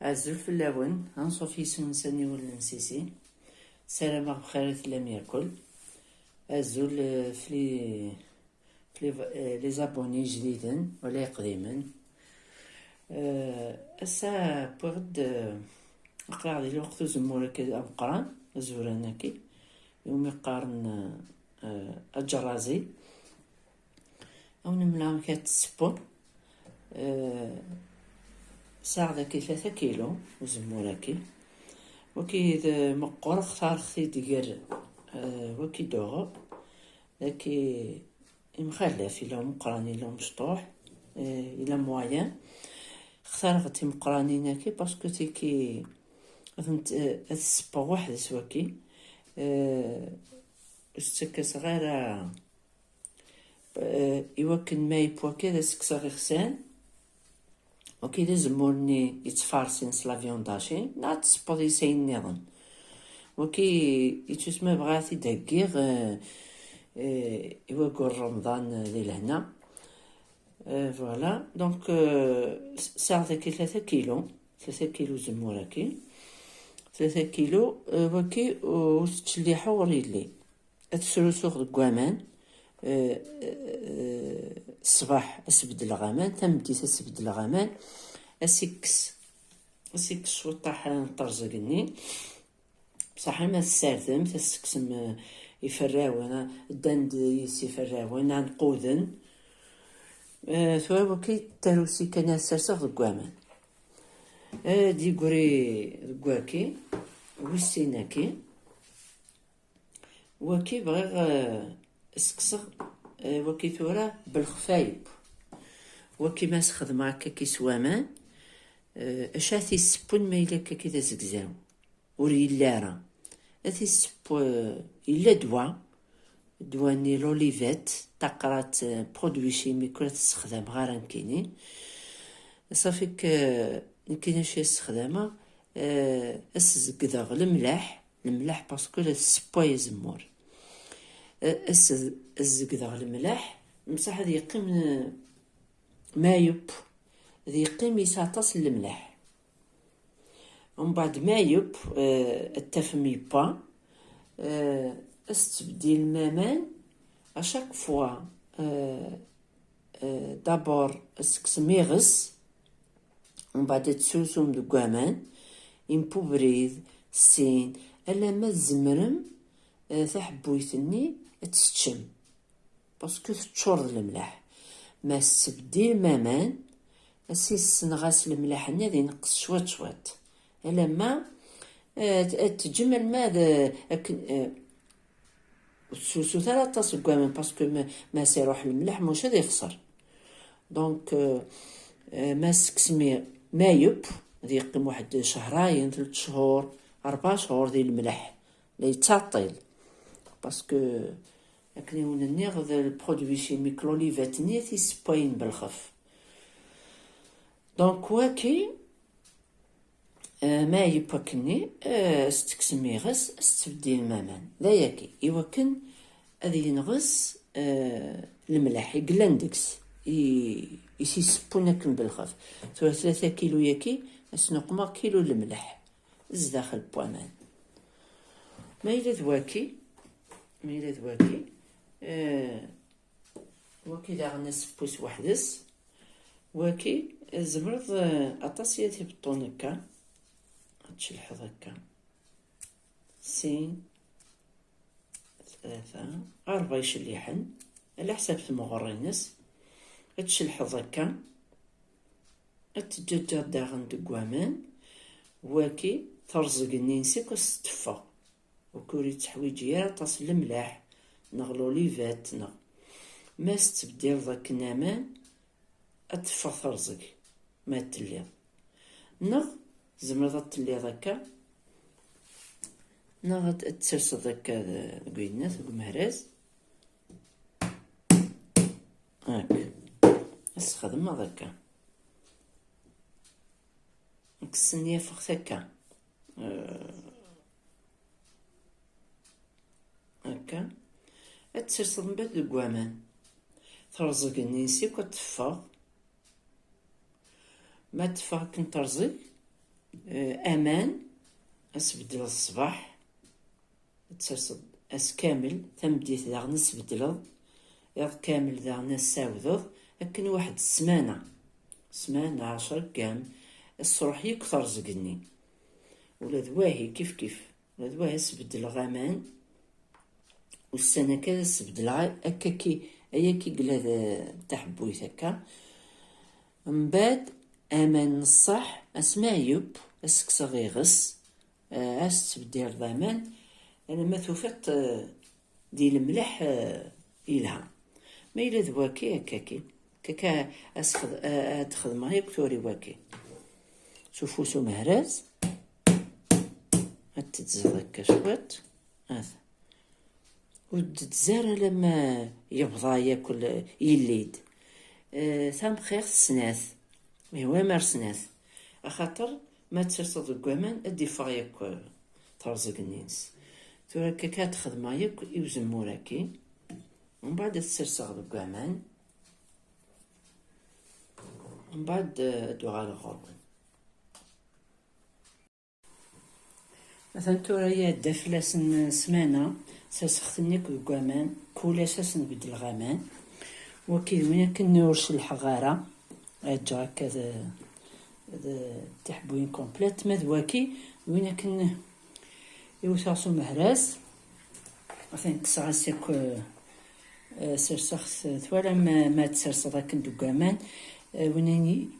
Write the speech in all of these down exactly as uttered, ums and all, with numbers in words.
Azul fell-awen, anṣuf yes-wen s aniwel n Sisi. Ssarameɣ bxir i tellam yakul. Azul, eh, fli, fli, eh, les abonnés ijdiden wala iqdimen. Eh, ass-a wwiɣ-d, eh, aql-aɣ di lweqt uzemmur-agi ameqqran, azuran-agi, iwumi qqaren, eh, aǧerrazi. Awen-mleɣ amek ad tessewwem. Eh, sɛiɣ daki tlata kilu uzemmur-agi. Waki d meqqer, xtareɣ-t-id gar, eh, waki d-uɣeɣ. Daki imxalaf, ila umeqqran, ila umecṭuḥ, eh, ila moyen. Xtareɣ timeqqranin-agi parce que tiki ad tent-, eh, ad ssewweɣ weḥd-s waki. Eh, ur s-ttakkaseɣ ara. Eh, iwakken ma yewwa akka, ad as-kkseɣ iɣsan. Waki d azemmur-nni yettfarsin s la viande hachée, neɣ ad tessewweḍ yes ayen nniḍen. Waki yettusma bɣiɣ ad t-id-heggiɣ, eh, eh, i waggur Remḍan, eh, di lehna. Eh, voilà. Donc, eh, s-, sɛiɣ daki tlata kilu, tlata kilu uzemmur-agi. Tlata kilu, eh, waki ur tettcelliḥ ur yelli. Ad t-srusuɣ deg waman, eh, eh, ṣṣbeḥ ad s-beddleɣ aman, tameddit ad s-beddleɣ aman, ad s-ikkes, ad s-ikkes cwiṭaḥ n terẓeg-nni. Bṣaḥ ma tessardemt, ad s-tekksem, eh, iferrawen, eh, ddan-d yis iferrawen, ɛenquden. Eh, tura waki tarusi kan ad serseɣ deg waman. Ad yegri deg waki, wis sin-agi. Waki bɣiɣ, eh, ssekseɣ, eh, waki tura belxef ayeww. Waki ma s-xedmeɣ akka ki s waman, eh, acu ad t-issewwen ma yella akka ki d azegzaw? Ur yelli ara. Ad t-isseww, eh, yella ddwa, ddwa-nni l'olivette, taqrat, eh, produit chimique ur t-ssexdameɣ ara nekkini. Safi k-, nekkini acu i ssexdameɣ, eh, ad s-zegdeɣ lemleḥ, lemleḥ parce que la tessewway azemmur. Eh, ad s-, ad zegdeɣ lemleḥ, msaḥ ad yeqqim, eh, ma yeww, ad yeqqim yesɛa aṭas n lemleḥ. Umbeɛd ma yeww, eh, ad tafem yewwa, eh, ad s-tbeddilem aman à chaque fois, eh, eh, d'abord ad s-tekksem iɣes, umbeɛd ad tessusum deg waman, impu ubrid, sin, alamma tzemrem, eh, taḥebbuyt-nni ad teččem. Parce que teččur d lemleḥ. Ma s-tbeddilem aman, ad s-issenɣas lemleḥ-nni ad ineqqes cwiṭ cwiṭ. Alamma, eh, ad teǧǧem alma d, eh, akken, eh, ur tessusut ara aṭas deg waman, parce que ma, ma s-iruḥ lemleḥ, maca ad yexṣer. Donc, eh, eh, ma s-teksem i-, ma yeww, ad yeqqim waḥed cehrayen, tlet cehur, rebɛa cehur di lemleḥ, la yettaṭṭil. Parce que akken i wen-nniɣ, d lproduit chimique, l'olivette-nni i t-issewwayen belxef. Donc, waki, eh, ma yeww akkenni, eh, ad s-tekksem iɣes, ad s-tbeddilem aman. D ayagi, iwakken ad yenɣes, eh, lemleḥ i yellan deg-s, i, i s-issewwen akken belxef. Tura tlata kilu-yaki, ad s-nuqmeɣ kilu lemleḥ zdaxel n waman. Ma yella d waki, ma yella d waki, eh, waki daɣen asewwi s weḥd-s. Waki, eh, tzemreḍ, eh, aṭas i ad ibeṭṭun akka. Ad tcelḥeḍ akka. Sin, tlata, rebɛa icelliḥen, ɛla ḥsab tmeɣra-ines. Ad tcelḥeḍ akka. Ad teǧǧaǧǧaḍ daɣen deg waman. Waki, terẓeg-nni-ines akk ad s-teffeɣ. Waki ur yetteḥwiji ara aṭas n lemleḥ, neɣ l'olivette, neɣ. Ma s-tebdileḍ akken aman, ad teffeɣ terẓeg, ma telliḍ. Neɣ tzemreḍ ad telliḍ akka, neɣ ad, ad tserseḍ akka d-, deg uyennat, deg umehraz. Ak. Ad s-txedmeḍ akka. Ad s-tsenyaffeɣ akka. Eh, akka. Ad tserseḍ mbeɛd deg waman. Terẓeg-nni-ines akk ad teffeɣ. Ma teffeɣ akken terẓeg, Eh, aman, ad s-beddleḍ ṣṣbeḥ, ad terseḍ ass kamel, tameddit daɣen ad s-beddleḍ, iḍ kamel daɣen ad s-tɛawdeḍ, akken waḥed ssmana, ssmana, ɛecra ggam, ad s-truḥ yakk terẓeg-nni. Ula d wahi kif kif, ula d wahi ad s-beddleḍ aman, ussan akka ad s-beddleɣ akka ki, aya ki yella d taḥebbuyt akka. Mbeɛd aman n ṣṣeḥ, asmi ɛyub, ad s-kkseɣ iɣes, eh, ad s-tettbeddileḍ aman, alamma tufiḍ, eh, di lemleḥ, eh, yelha. Ma yella d waki, akka ki. Akka ad s-xed-, eh, ad xedmeɣ yakk tura i waki. S ufus umehraz, ad teddzeḍ akka cwiṭ. Ata. Ur d-tezzi ara alamma yebḍa yakk l-, yelli-d. Eh, tamxirt snat, ihwa mar snat. Axaṭer ma tt-serseḍ deg waman, ad d-iffeɣ yakk, eh, terẓeg-nni-ines. Tura akka ad xedmeɣ yakk i uzemmur-agi. Mbeɛd ad tt-serseɣ deg waman. Mbeɛd, eh, ad d-uɣaleɣ ɣur-wen. Atan tura iɛedda fell-asen ssmana, serseɣ-ten akk deg waman, kul ass ad sen-beddleɣ aman. Waki d win akken ur cellḥeɣ ara, ad ǧǧeɣ akka d, d tiḥebbuyin complète, ma d waki d win akken iwteɣ s umehraz. Atan kkseɣ-as akk, eh, serseɣ-t, twalam ma, ma tserseḍ akken deg waman, eh, win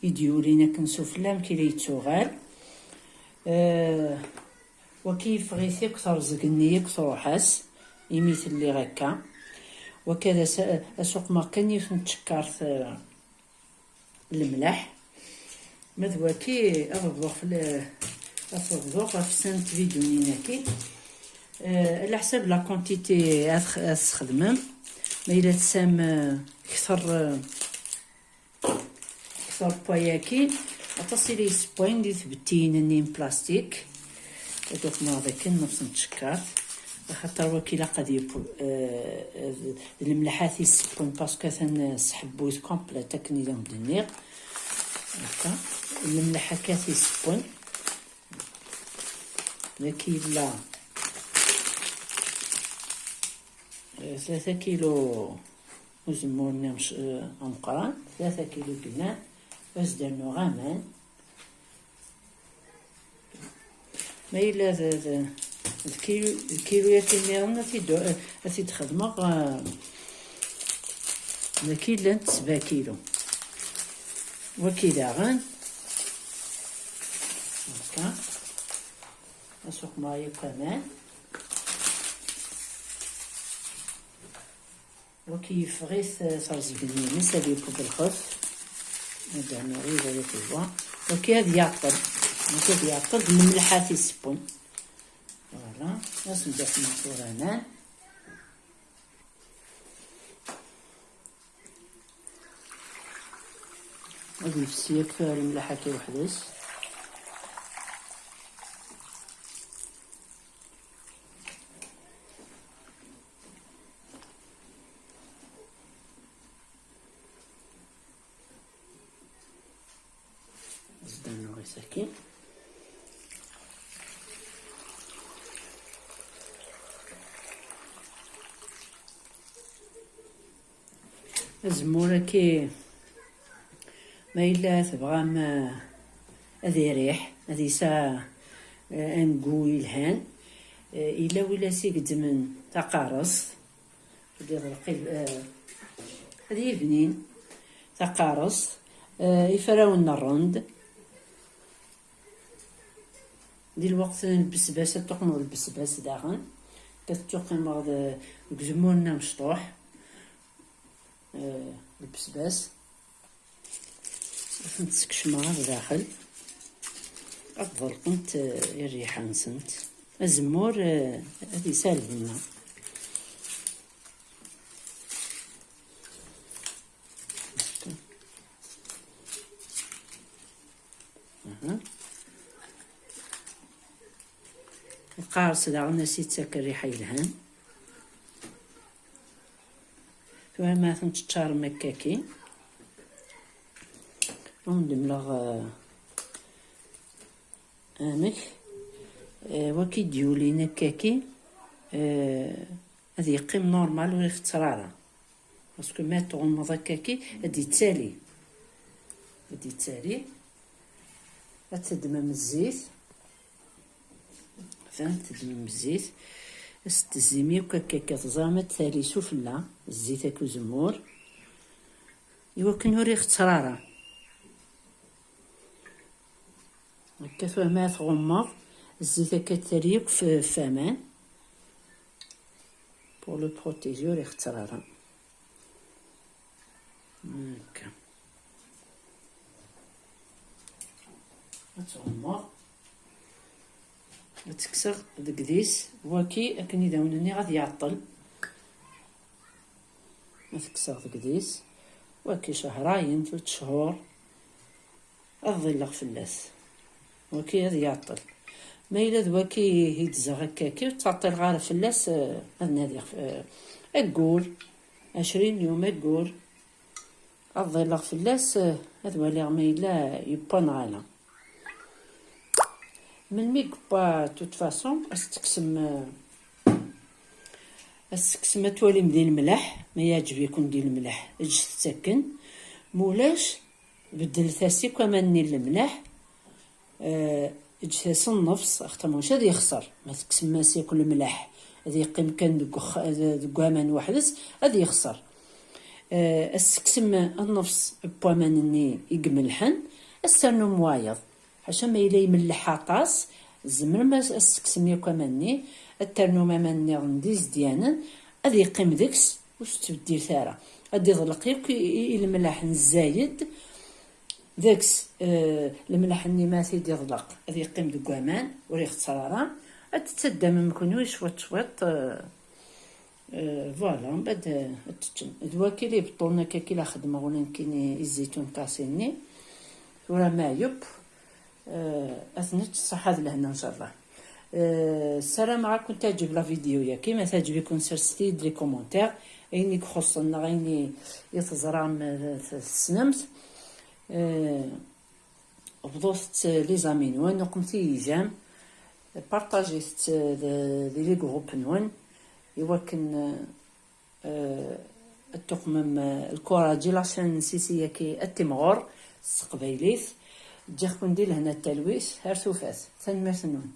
i d-yulin akken sufella, amek i la yettuɣal. Eh, waki yeffeɣ-it akk terẓeg-nni, akk truḥ-as, imi telliɣ akka. Waki ad as-, asuqmeɣ kan yiwet n tcekkart, eh, lemleḥ. Ma d waki, ad bḍuɣ fell-, ad bḍuɣ ɣef snat tvidyunin-agi. Eh, ɛla ḥsab la quantité ad x-, ad txedmem. Ma yella tesɛam, eh, kter, eh, kter n wayagi, aṭas i la yessewwayen di tbettiyin-nni n plastik. Ad uqmeɣ d akken nefs n tcekkart, axaṭer waki ilaq ad yeww, eh, d, d lemleḥ ad t-yessewwen, parce que atan, eh, s tḥebbuyt complète akken i am-d-nniɣ. Akka, lemleḥ akka ad t-yessewwen. Daki yella, eh, tlata kilu uzemmur-nni amec-, eh, ameqqran, tlata kilu yellan, ad s-d-rnuɣ aman. Ma yella d, d, d kilu, d kilu yakan nniḍen, ad t-id-, ad t-id-xedmeɣ, eh, daki llant sebɛa kilu. Waki daɣen. Akka. Asuqmeɣ yakk aman. Waki yeffeɣ-it, eh, terẓeg-nni-ines, ad yeww belxef. Ad d-rnuɣ yiwet, ad t-iwa. Waki ad yeɛṭel. Waki ad yeɛṭel, d lemleḥ ad t-yessewwen. Voilà. Ad sen-d-uqmeɣ tura aman. Ad yefsi akk tura lemleḥ akka weḥd-s. Zdan uɣis akkin. Azemmur-agi, ma yella tebɣam, eh, ad iriḥ, ad yesɛa, eh, angu yelhan, eh, yella win i s-igezzmen taqarest, ad iḍelq, eh, ad yibnin taqarest, eh, iferrawen n rrend. Di lweqt n lbesbas, ad tuqmeḍ lbesbas daɣen. Ad tuqimeḍ d, deg uzemmur-nni amecṭuḥ, eh, lbesbas. Ad tent-skecmeɣ ɣer daxel. Ad ḍelqent, eh, i rriḥa-nsent. Azemmur, eh, ad yesɛu lbenna. Aha. Lqares daɣen ad s-yettak rriḥa yelhan. Tura ma ten-teččarem akkaki, ad wen-d-mleɣ, eh, Amek? Eh, waki d-yulin akkaki, eh, ad yeqqim normal, ur ixetter ara. Parce que ma tɣummeḍ akkaki, ad yettali. Ad yettali. Ad teddmem zzit. Atan teddmem zzit. Ad s-tezzim yakk akkaki, teẓram ad tali sufella, zzit akked uzemmur. Iwakken ur ixetter ara. Akka tura ma tɣummeḍ, zzit akka ad tali yakk f, f aman. Pour le protéger, ur ixetter ara. Akka. Ad tɣummeḍ. Ad tekkseɣ deg dis, waki akken i d awen-nniɣ ad iɛeṭṭel. Ad tekkseɣ deg dis, waki cehrayen, tlata cchur, ad ḍilleɣ fell-as. Waki ad iɛeṭṭel. Ma yella d waki i d-zzaɣ akkaki, ur ttɛeṭṭileɣ ara fell-as, eh, ad nadiɣ, eh, aggur, ɛecrin yum aggur. Ad ḍilleɣ fell-as, eh, ad waliɣ ma yella yewwa neɣ ala. Melmi i yewwa, de toute façon, ad s-tekksem, eh, ad s-tekksem, ad twalim di lemleḥ, ma yeɛǧeb-iken di lemleḥ, ǧǧet-t akken. Ma ulac, beddlet-as akk aman-nni n lemleḥ, eh, ǧǧet-as nnefs, axaṭer maca ad yexṣer. Ma tekksem-as akk lemleḥ, ad yeqqim kan deg uxa-, deg waman weḥd-s, ad yexṣer. Eh, ad s-tekksem nnefs n waman-nni i imelḥen, ad s-ternum wayeḍ. Ḥaca ma yella imelleḥ aṭas, tzemrem ad s-, ad s-tekksem yakk aman-nni, ad ternum aman nniḍen d izedyanen, ad yeqqim deg-s, ur s-ttbeddilet ara. Ad iḍleq yakk i, i, i lemlaḥ n zzayed, deg-s, eh, lemlaḥ-nni ma t-id-iḍleq, ad yeqqim deg waman, ur ixeṣṣer ara. Ad tettaddamem kenwi cwiṭ cwiṭ, eh, eh, voilà, mbaɛd, eh, ad teččem. D waki les beṭṭunen akka i la xeddmeɣ ula nekkini i zzaytun kasi-nni. Tura ma yewwa, eh, ad t-nečč ṣṣeḥḥa d lehna, ncallah. Eh, ssarameɣ ad ken-teɛǧeb la vidéo-yaki. Ma teɛǧeb-iken, serset-iyi-d les commentaires. Ayen i ixuṣṣen neɣ ayen i, i teẓram, eh, tessnem-t. Eh, bḍut-tt les amis-nwen, uqmet-iyi j'aime, partagez-t, eh, di, di les groupes-nwen, iwakken, eh, eh, ad tuqmem, eh, lkuraǧ i la chaîne n Sisi-yaki ad timɣur s teqbaylit. Ǧǧiɣ-ken di lehna d talwit, ar tufat. Tanemmirt-nwen.